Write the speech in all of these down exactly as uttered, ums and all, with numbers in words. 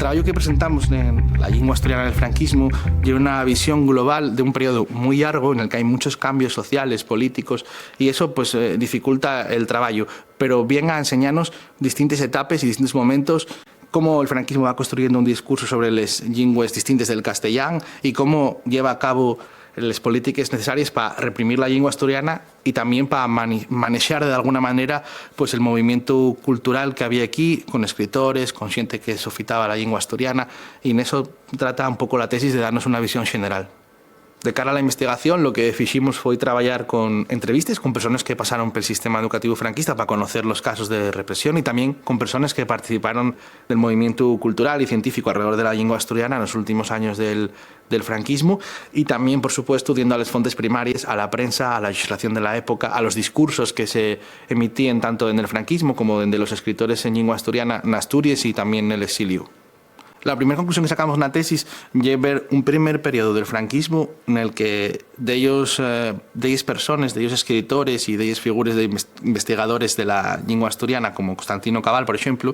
trabayu que presentamos en la llingua asturiana del franquismu ye una visión global de un periodo muy llargo en el que hai muchos cambios sociales, políticos, y eso, pues, eh, dificulta el trabayu, pero vien a enseñanos distintes etapes y distintos momentos, cómo el franquismo va construyendo un discurso sobre les llingües distintes del castellán y cómo lleva a cabo les polítiques necesarias pa reprimir la llingua asturiana y tamién pa mani-, manexar de alguna manera, pues, el movimientu cultural que había aquí, con escritores, con xente que sofitaba la llingua asturiana, y en eso trata un poco la tesis de darnos una visión xeneral. De cara a la investigación, lo que fiximos foi trabayar con entrevistes con persones que pasaron pel sistema educativo franquista pa conocer los casos de represión y tamién con persones que participaron del movimientu cultural y científico alrededor de la llingua asturiana nos últimos años del, del franquismu, y tamién, por supuesto, diendo a les fontes primaries, a la prensa, a la legislación de la época, a los discursos que se emitíen tanto en el franquismo como dende los escritores en llingua asturiana n'Asturies y tamién nel exiliu. La primera conclusión que sacamos na tesis ye ver un primer periodo del franquismu nel que dellos, eh, delles persones, dellos escritores y delles figures de inves-, investigadores de la llingua asturiana, como Constantino Cabal, por exemplu,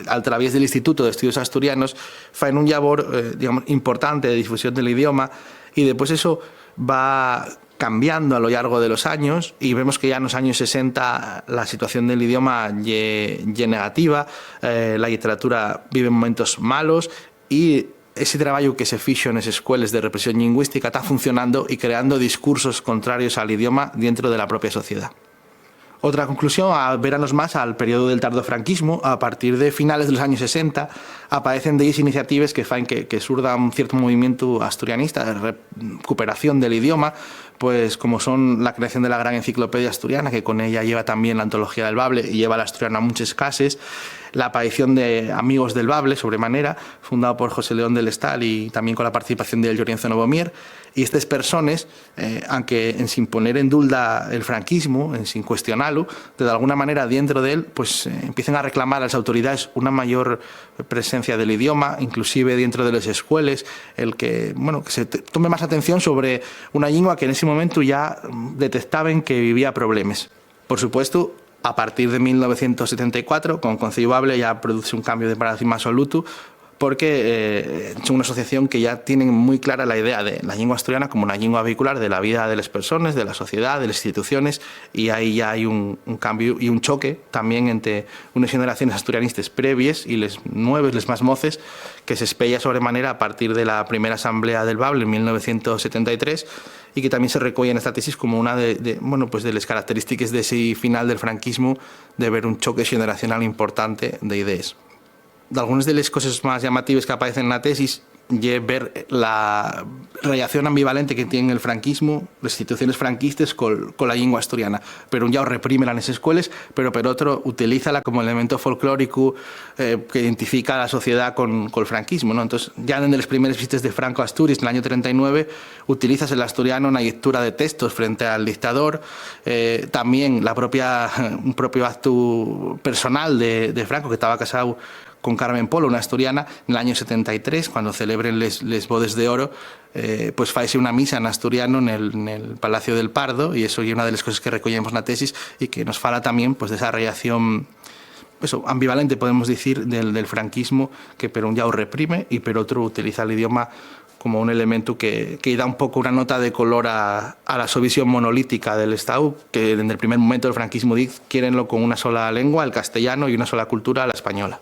al traviés del Instituto de Estudios Asturianos, faen un llabor, eh, digamos, importante de difusión del idioma, y depués eso va cambiando a lo llargo de los años, y vemos que ya en los años sesenta la situación del idioma ye, ye negativa, eh, la lliteratura vive momentos malos, y ese trabayu que se fixo nes escueles de represión llingüística ta funcionando y creando discursos contrarios al idioma dientro de la propia sociedá. Otra conclusión, a veranos más al periodo del tardofranquismu, a partir de finales de los años sesenta, apaecen delles iniciatives que faen que, que surda un cierto movimientu asturianista de recuperación del idioma, pues como son la creación de la Gran Enciclopedia Asturiana, que con ella lleva también la Antología del Bable y lleva al asturiano a muchas cases, la aparición de Amigos del Bable, sobremanera, fundado por José León del Estal y también con la participación de Llorenzo Novomier, y estes persones, eh, anque ensin poner en dulda el franquismu, ensin cuestionalo, de d'alguna manera dientro d'él, pues, eh, empiecen a reclamar a les autoridaes una mayor presencia del idioma, inclusive dientro de les escueles, el que, bueno, que se te-, tome más atención sobre una llingua que nesi momentu ya, mm, detectaben que vivía problemes. Por supuesto, a partir de mil novecientos setenta y cuatro, con Conceyu Bable, ya produce un cambio de paradigma absolutu, porque, eh, son una asociación que ya tienen muy clara la idea de la llingua asturiana como una llingua vehicular de la vida de les persones, de la sociedá, de les instituciones, y ahí ya hai un, un cambio y un choque tamién ente unes xeneraciones asturianistes previes y les nueves, les más moces, que s'espeya sobremanera a partir de la primera asamblea del Bable en mil novecientos setenta y tres, y que tamién se recueye nesta tesis como una de, de, bueno, pues de les característiques d'esi final del franquismu, de ver un choque xeneracional importante d'idees. Dalgunes de les coses más llamatives qu'apaecen na tesis ye ver la rellación ambivalente que tien el franquismu, les instituciones franquistes, col, cola llingua asturiana. Per un llau reprímela nes escueles, pero per otro utilízala como elemento folclóricu, eh, que identifica a la sociedá con, col franquismu, ¿no? Entonces, ya dende les primeres visites de Franco a Asturies nel añu trenta y nueve, utilízase l'asturianu na llectura de textos frente al dictador, eh, tamién la propia, un propio actu personal de, de Franco, que taba casáu con Carmen Polo, una asturiana, nel añu setenta y tres, cuando celebren les, les bodes de oro, eh, pues faise una misa n'asturianu nel, nel Palacio del Pardo, y eso ye una de les coses que recoyemos na tesis y que nos fala tamién, pues, d'esa rellación, eso, ambivalente, podemos dicir, del, del franquismu, que per un llau reprime y per otru utiliza l'idioma como un elementu que, que da un poco una nota de color a, a la so visión monolítica del Estáu, que dende el primer momento del franquismu diz, "Quiérenlo con una sola lengua, el castellano, y una sola cultura, la española".